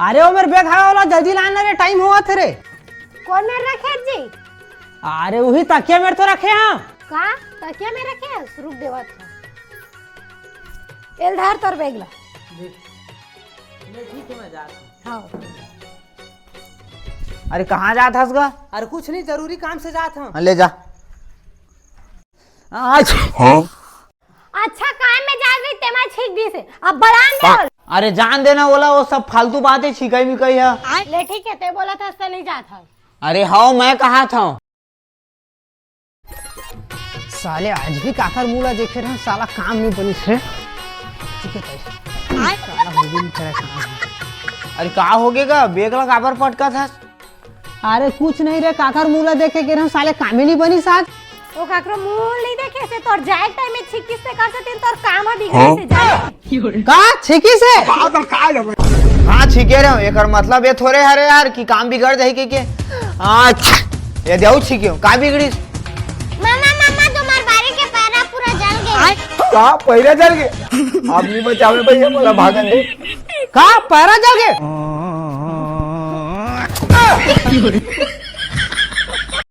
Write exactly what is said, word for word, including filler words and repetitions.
अरे ओ मेर bag हवा वाला, जल्दी लान ना रे, time होवत हे रे। कोन मेर रखे जी? अरे उही तकिया मेर तो रखे हंव। का? तकिया मेर रखे हस? रुक देवत हंव। एल धर तोर bag ला। ले ठीक हे, मैं जात हंव। हाँ। अरे कहाँ जात हस गा? अरे कुछ नहीं, जरूरी काम से जात हंव। हाँ, ले जा। अच्छा। हाँ? अच्छा काम में जात रही, तेमा छींक दिस हे। अब बलान दे ओला। अरे जान देना ओला, वो सब फालतू बातें छिकई मिकई हे। ले ठीक हे, तें बोलत हस त नहीं जात हंव। अरे हव, मैं कहाथंव। साले आज भी काकर मुंह ला देखे रहे, साला काम नहीं बनिस हे। ठीक हे भाई। साला हो भी नहीं करे काम। अरे का होगे गा? Bag ला काबर पटकत हस? अरे कुछ नहीं रे, काकर मुंह ला देख के गे रहेंव, साले कामे नहीं बनिस आज। ओ काकरो मुंह नहीं देखे से तोर जाए time में छिकिस से कर से तोर काम ह बिगड़े से जाए। का छिकिस से? हाँ छिके रहेंव, एकर मतलब ये थोरे हरे यार कि काम बिगड़ जाही के, के। हाँ, ये देऊ छिके, का बिगड़िस? मामा, मामा, तुम्हार बारी के पैरा पूरा जल गे। का पैरा जल गे? अब नहीं बचावे भैया, मोला भागन दे। का पैरा जल गे?